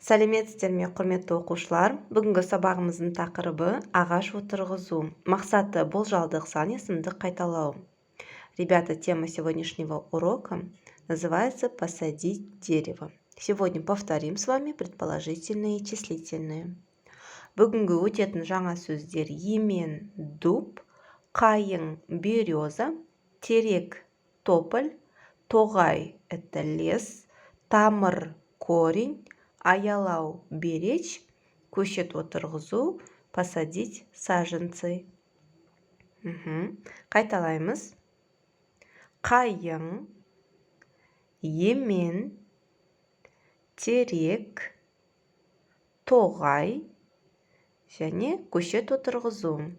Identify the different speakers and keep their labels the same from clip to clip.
Speaker 1: Сәлеметсіздер ме, құрметті оқушылар! Бүгінгі сабағымыздың тақырыбы: ағаш отырғызу. Мақсаты: болжалдық сан есімді қайталау. Ребята, тема сегодняшнего урока называется «Посадить дерево». Сегодня повторим с вами предположительные и числительные. Бүгінгі өтетін жаңа сөздер: емен — дуб, қайың — береза, терек — тополь, тоғай — это лес, тамыр — корень, аялау — беречь, көшет отырғызу — посадить саженцы. Қайталаймыз: қайың, емен, терек, тоғай және көшет отырғызу.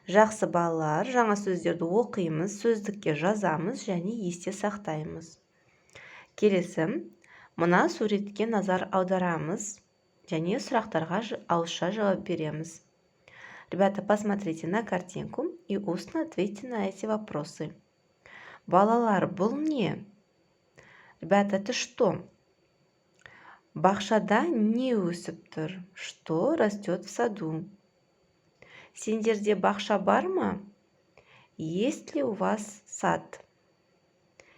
Speaker 1: Жақсы, балалар, жаңа сөздерді оқимыз, сөздікке жазамыз және есте сақтаймыз. Келесі мына суретке назар аударамыз және сұрақтарға ауызша жауап береміз. Ребята, посмотрите на картинку и устно ответьте на эти вопросы. Балалар, бұл не? Ребята, это что? Бақшада не өсіп тұр? Что растет в саду? Сендерде бақша бар ма? Есть ли у вас сад?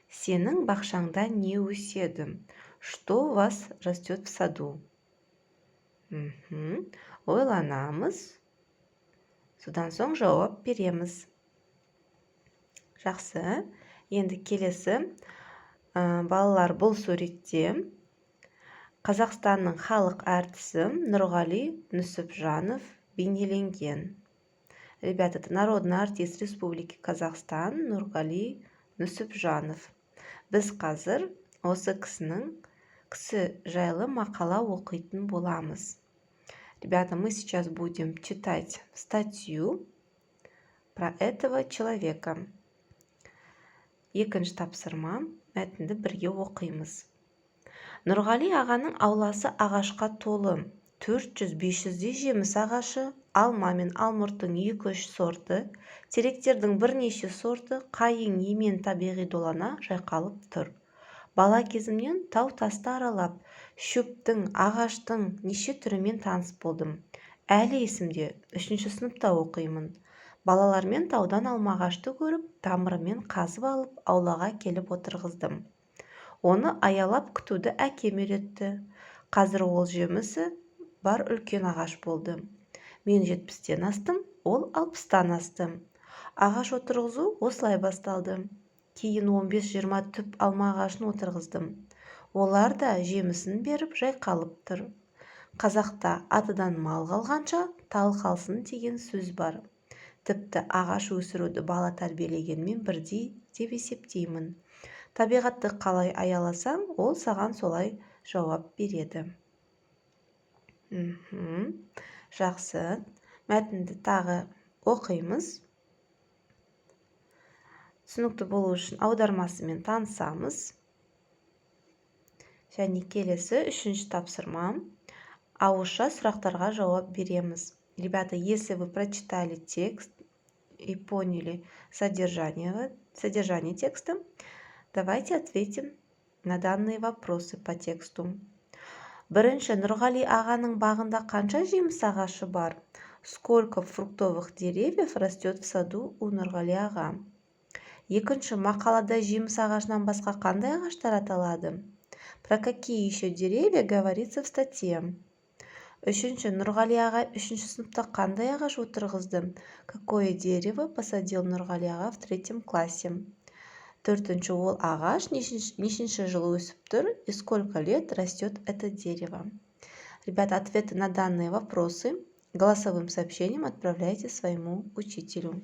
Speaker 1: Сенің бақшаңда не өседі? Что у вас растет в саду? Ойланамыз, содан соң жауап береміз. Жақсы, енді келесі, балалар, бұл суретте Қазақстанның халық әртісі Нұрғали Нүсіпжанов бейнеленген. Ребята, это народный артист Республики Казахстан Нұрғали Нүсіпжанов. Біз қазір осы кісі жайлы мақала оқитын боламыз. Ребята, мы сейчас будем читать статью про этого человека. Екінші тапсырма: мәтінді бірге оқимыз. Нұрғали ағаның ауласы ағашқа толы: 400-500-дей жеміс ағашы, алма мен алмұрттың екі-үш сорты, теректердің бірнеше сорты, қайың, емен табиғи долана жайқалып тұр. Бала кезімнен тау-тасты аралап, шөптің, ағаштың неше түрімен таныс болдым. Әлі есімде, үшінші сыныпта оқимын. Балалармен таудан алма ағашты көріп, тамырымен қазып алып, аулаға келіп отырғыздым. Оны аялап күтуді әкем үйретті. Қазір ол жемісі бар үлкен ағаш болды. Мен 70-тен астым, ол 60-тан асты. Ағаш отырғызу осылай басталды. Кейін 15-20 түп алма ағашын отырғыздым. Олар да жемісін беріп, жайқалып тұр. Қазақта «Атадан мал қалғанша, тал қалсын» деген сөз бар. Тіпті ағаш өсіруді бала тәрбиелегенмен бірдей деп есептеймін. Табиғатты қалай аяласаң, ол саған солай жауап береді. Жақсы, мәтінді тағы оқимыз. Түсінікті болу үшін аудармасымен танысамыз. Және келесі үшінші тапсырма: ауызша сұрақтарға жауап береміз. Ребята, если вы прочитали текст и поняли содержание текста, давайте ответим на данные вопросы по тексту. Бірінші: Нұрғали ағаның бағында қанша жеміс ағашы бар? Сколько фруктовых деревьев растет в саду у Нұрғали аға? Екінші: мақалада жеміс ағашынан басқа қандай ағаштар аталады? Про какие еще деревья говорится в статье? Үшінші: Нұрғали ағай үшінші сыныпта қандай ағаш отырғызды? Какое дерево посадил Нұрғали аға в третьем классе? Төртінші: ол ағаш нешінші жылы өсіп тұр? И сколько лет растет это дерево? Ребята, ответы на данные вопросы голосовым сообщением отправляйте своему учителю.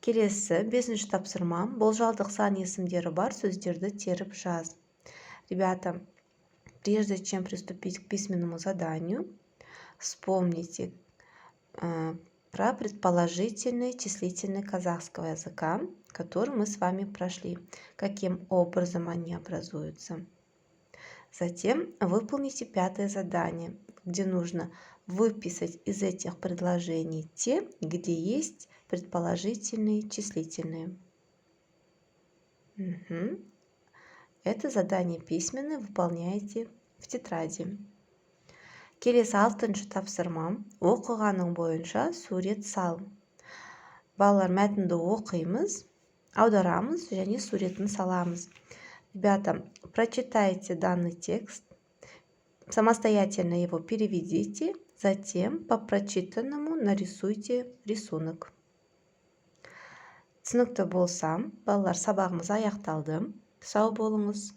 Speaker 1: Келесі бесінші тапсырма: болжалдық сан есімдері бар сөздерді теріп жаз. Ребята, прежде чем приступить к письменному заданию, вспомните про предположительные числительные казахского языка, который мы с вами прошли, каким образом они образуются. Затем выполните пятое задание, где нужно выписать из этих предложений те, где есть предположительные числительные. Угу. Это задание письменно выполняете В тетради. Келесі, алтыншы тапсырма: оқығаның бойынша сурет сал. Балалар, мәтінді оқимыз, аударамыз және суретін саламыз. Ребята, прочитайте данный текст, самостоятельно его переведите, затем по прочитанному нарисуйте рисунок. Түсінікті болса, балалар, сабағымыз аяқталды. Сау болыңыз.